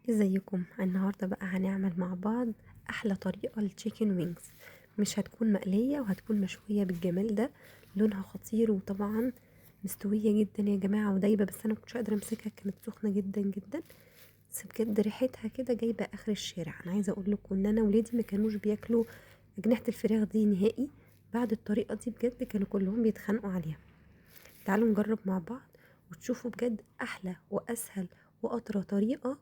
ازيكم؟ النهارده بقى هنعمل مع بعض احلى طريقه لل chicken wings. مش هتكون مقلية وهتكون مشوية بالجمال ده، لونها خطير وطبعا مستوية جدا يا جماعة ودايبه، بس انا مكنتش قادرة امسكها، كانت سخنة جدا جدا، بس بجد ريحتها كده جايبه اخر الشارع. انا عايزه اقول لكم ان انا ولادي ما كانوش بياكلوا اجنحة الفراخ دي نهائي، بعد الطريقة دي بجد كانوا كلهم بيتخانقوا عليها. تعالوا نجرب مع بعض وتشوفوا بجد احلى واسهل واطرى طريقه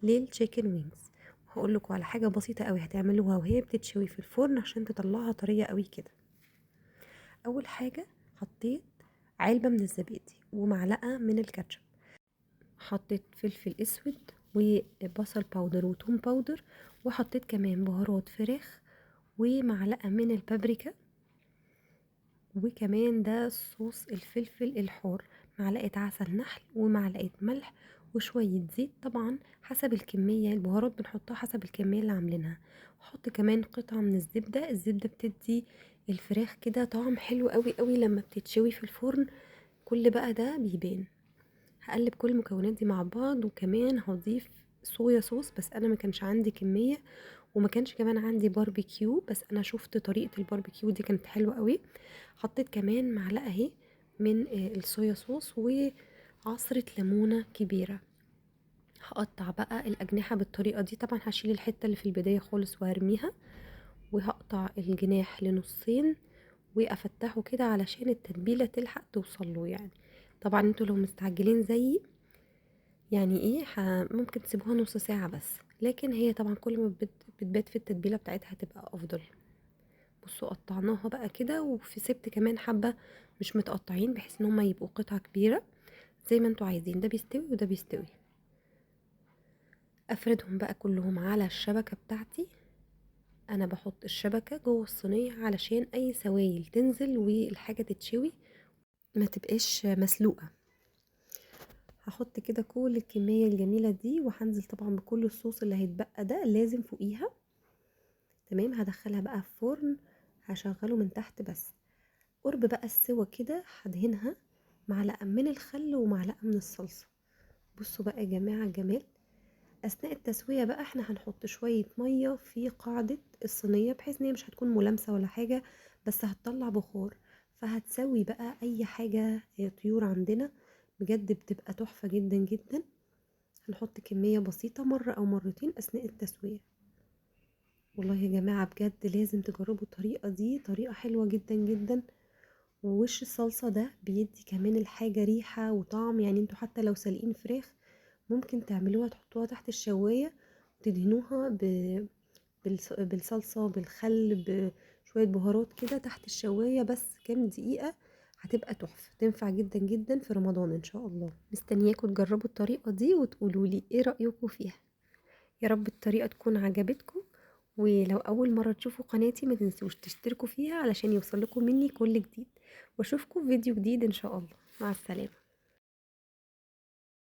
لل chicken wings. وهقول لكم على حاجة بسيطة قوي هتعملوها وهي بتتشوي في الفرن عشان تطلعها طرية قوي كده. اول حاجة حطيت علبة من الزبادي ومعلقة من الكاتشب، حطيت فلفل اسود وبصل powder وتوم powder، وحطيت كمان بهارات فراخ ومعلقة من البابريكا، وكمان ده صوص الفلفل الحار، معلقه عسل نحل ومعلقة ملح وشوية زيت، طبعا حسب الكمية، البهارات بنحطها حسب الكمية اللي عاملينها. وحط كمان قطعه من الزبدة، الزبدة بتدي الفراخ كده طعم حلو قوي قوي لما بتتشوي في الفرن، كل بقى ده بيبان. هقلب كل المكونات دي مع بعض، وكمان هضيف soya sauce، بس انا ما كانش عندي كمية وما كانش كمان عندي باربيكيو، بس انا شفت طريقه الباربيكيو دي كانت حلوة قوي. حطيت كمان معلقه اهي من ال soya sauce وعصره ليمونه كبيرة. هقطع بقى الاجنحة بالطريقة دي، طبعا هشيل الحتة اللي في البداية خالص وهرميها، وهقطع الجناح لنصين وافتحه كده علشان التتبيله تلحق توصل له. طبعا انتوا لو مستعجلين زيي ممكن تسيبوها نص ساعة بس، لكن هي طبعا كل ما بتبات في التتبيله بتاعتها هتبقى افضل. بصوا قطعناها بقى كده، وفي سبت كمان حبه مش متقطعين بحيث ان هما يبقوا قطعه كبيرة زي ما انتوا عايزين، ده بيستوي وده بيستوي. افردهم بقى كلهم على الشبكة بتاعتي. انا بحط الشبكة جوه الصينية علشان اي سوائل تنزل والحاجة تتشوي ما تبقاش مسلوقة. هحط كده كل الكمية الجميلة دي، وهنزل طبعا بكل الصوص اللي هيتبقى ده لازم فوقيها. تمام، هدخلها بقى في فرن، هشغله من تحت بس. قرب بقى السوا كده هدهنها معلقه من الخل ومعلقة من الصلصه. بصوا بقى يا جماعة الجمال. اثناء التسوية بقى احنا هنحط شوية مية في قاعدة الصينية، بحيث ان هي مش هتكون ملامسه ولا حاجة، بس هتطلع بخار، فهتسوي بقى اي حاجة طيور عندنا، بجد بتبقى تحفة جدا جدا. هنحط كمية بسيطة مرة او مرتين اثناء التسوية. والله يا جماعة بجد لازم تجربوا الطريقة دي، طريقه حلوة جدا جدا. ووش الصلصه ده بيدي كمان الحاجة ريحه وطعم، انتوا حتى لو سالقين فراخ ممكن تعملوها تحطوها تحت الشوايه وتدهنوها بالصلصه بالخل بشوية بهارات كده تحت الشوايه بس كام دقيقة، هتبقى تحفة، تنفع جدا جدا في رمضان ان شاء الله. مستنياكم تجربوا الطريقة دي وتقولوا لي ايه رايكم فيها. يا رب الطريقة تكون عجبتكم، ولو اول مرة تشوفوا قناتي ما تنسوش تشتركوا فيها علشان يوصلكم مني كل جديد، واشوفكم في فيديو جديد ان شاء الله. مع السلامة.